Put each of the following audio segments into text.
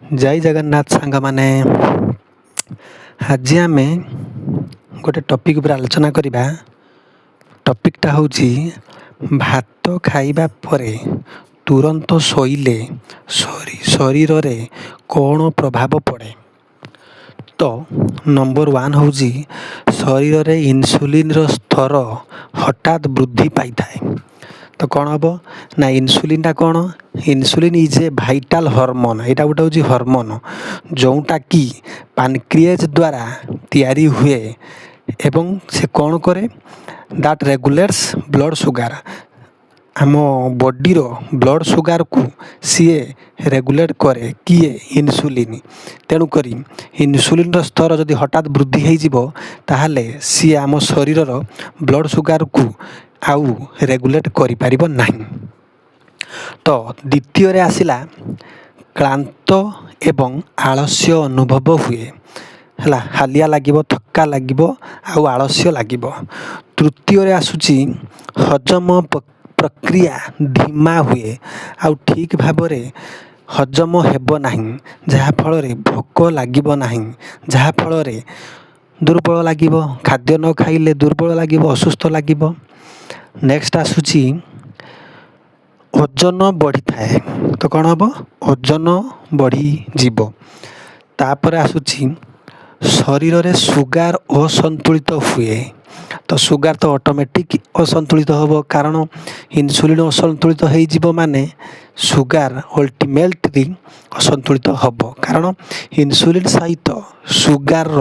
ଜୟ ଜଗନ୍ନାଥ ସାଙ୍ଗମାନେ। ଆଜି ଆମେ ଗୋଟେ ଟପିକ୍ ଉପରେ ଆଲୋଚନା କରିବା। ଟପିକ୍ଟା ହେଉଛି, ଭାତ ଖାଇବା ପରେ ତୁରନ୍ତ ଶୋଇଲେ ଶରୀରରେ କ'ଣ ପ୍ରଭାବ ପଡ଼େ? ତ ନମ୍ବର 1 ହେଉଛି, ଶରୀରରେ ଇନ୍ସୁଲିନ୍ର ସ୍ତର ହଠାତ୍ ବୃଦ୍ଧି ପାଇଥାଏ। ତ କ'ଣ ହେବ ନା, ଇନ୍ସୁଲିନ୍ଟା କ'ଣ? Insulin is a vital hormone. ଏଇଟା ଗୋଟେ ହେଉଛି ହରମୋନ୍, ଯେଉଁଟାକି ପାନକ୍ରିଏଜ୍ ଦ୍ୱାରା ତିଆରି ହୁଏ ଏବଂ ସେ କ'ଣ କରେ? That regulates blood sugar. ଆମ ବଡ଼ିର ବ୍ଲଡ଼ ସୁଗାରକୁ ସିଏ ରେଗୁଲେଟ୍ କରେ। କିଏ? ଇନ୍ସୁଲିନ୍। ତେଣୁକରି ଇନ୍ସୁଲିନ୍ର ସ୍ତର ଯଦି ହଠାତ୍ ବୃଦ୍ଧି ହେଇଯିବ, ତାହେଲେ ସିଏ ଆମ ଶରୀରର ବ୍ଲଡ଼ ସୁଗାରକୁ ଆଉ ରେଗୁଲେଟ୍ କରିପାରିବ ନାହିଁ। ତ ଦ୍ୱିତୀୟରେ ଆସିଲା, କ୍ଳାନ୍ତ ଏବଂ ଆଳସ୍ୟ ଅନୁଭବ ହୁଏ। ହେଲା, ହାଲିଆ ଲାଗିବ, ଥକ୍କା ଲାଗିବ ଆଉ ଆଳସ୍ୟ ଲାଗିବ। ତୃତୀୟରେ ଆସୁଛି, ହଜମ ପ୍ରକ୍ରିୟା ଧୀମା ହୁଏ ଆଉ ଠିକ୍ ଭାବରେ ହଜମ ହେବ ନାହିଁ, ଯାହାଫଳରେ ଭୋକ ଲାଗିବ ନାହିଁ, ଯାହାଫଳରେ ଦୁର୍ବଳ ଲାଗିବ। ଖାଦ୍ୟ ନ ଖାଇଲେ ଦୁର୍ବଳ ଲାଗିବ, ଅସୁସ୍ଥ ଲାଗିବ। ନେକ୍ସଟ ଆସୁଛି, ଓଜନ ବଢ଼ିଥାଏ। ତ କ'ଣ ହେବ? ଓଜନ ବଢ଼ିଯିବ। ତାପରେ ଆସୁଛି, ଶରୀରରେ ସୁଗାର ଅସନ୍ତୁଳିତ ହୁଏ। ତ ସୁଗାର ତ ଅଟୋମେଟିକ୍ ଅସନ୍ତୁଳିତ ହେବ, କାରଣ ଇନ୍ସୁଲିନ୍ ଅସନ୍ତୁଳିତ ହେଇଯିବ ମାନେ ସୁଗାର ଅଲ୍ଟିମେଟଲି ଅସନ୍ତୁଳିତ ହେବ, କାରଣ ଇନ୍ସୁଲିନ୍ ସହିତ ସୁଗାରର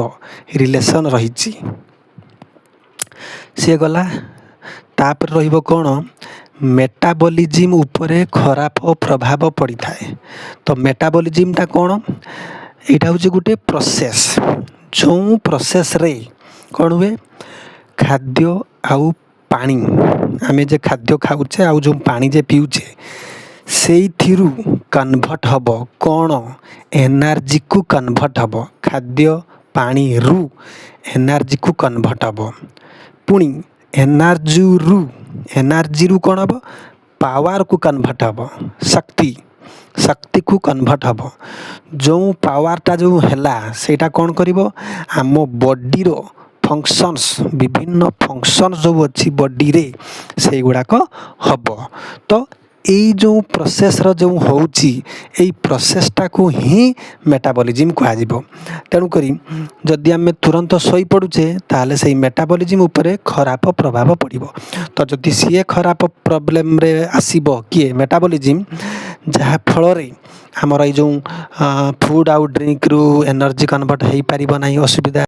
ରିଲେସନ୍ ରହିଛି। ସିଏ ଗଲା। ତାପରେ ରହିବ କ'ଣ? ମେଟାବଲିଜିମ୍ ଉପରେ ଖରାପ ପ୍ରଭାବ ପଡ଼ିଥାଏ। ତ ମେଟାବଲିଜିମ୍ଟା କ'ଣ? ଏଇଟା ହେଉଛି ଗୋଟେ ପ୍ରୋସେସ୍, ଯେଉଁ ପ୍ରୋସେସ୍ରେ କ'ଣ ହୁଏ? ଖାଦ୍ୟ ଆଉ ପାଣି, ଆମେ ଯେ ଖାଦ୍ୟ ଖାଉଛେ ଆଉ ଯେଉଁ ପାଣି ଯେ ପିଉଛେ, ସେଇଥିରୁ କନଭର୍ଟ ହେବ କ'ଣ? ଏନର୍ଜିକୁ କନଭର୍ଟ ହେବ। ଖାଦ୍ୟ ପାଣିରୁ ଏନର୍ଜିକୁ କନଭର୍ଟ ହେବ। ପୁଣି ଏନର୍ଜିରୁ କ'ଣ ହେବ? ପାୱାରକୁ କନଭର୍ଟ ହେବ, ଶକ୍ତିକୁ କନଭର୍ଟ ହେବ। ଯେଉଁ ପାୱାରଟା ଯେଉଁ ହେଲା, ସେଇଟା କ'ଣ କରିବ? ଆମ ବଡ଼ିର ଫଙ୍କସନ୍ସ, ବିଭିନ୍ନ ଫଙ୍କସନ୍ସ ଯେଉଁ ଅଛି ବଡ଼ିରେ, ସେଇଗୁଡ଼ାକ ହେବ। ତ ଏଇ ଯେଉଁ ପ୍ରୋସେସ୍ର ଯେଉଁ ହେଉଛି, ଏଇ ପ୍ରୋସେସ୍ଟାକୁ ହିଁ ମେଟାବଲିଜିମ୍ କୁହାଯିବ। ତେଣୁକରି ଯଦି ଆମେ ତୁରନ୍ତ ଶୋଇପଡ଼ୁଛେ, ତାହେଲେ ସେଇ ମେଟାବଲିଜିମ୍ ଉପରେ ଖରାପ ପ୍ରଭାବ ପଡ଼ିବ। ତ ଯଦି ସିଏ ଖରାପ ପ୍ରୋବ୍ଲେମରେ ଆସିବ, କିଏ? ମେଟାବଲିଜିମ୍। ଯାହାଫଳରେ ଆମର ଏଇ ଯେଉଁ ଫୁଡ଼୍ ଆଉ ଡ୍ରିଙ୍କରୁ ଏନର୍ଜି କନଭର୍ଟ ହେଇପାରିବ ନାହିଁ, ଅସୁବିଧା।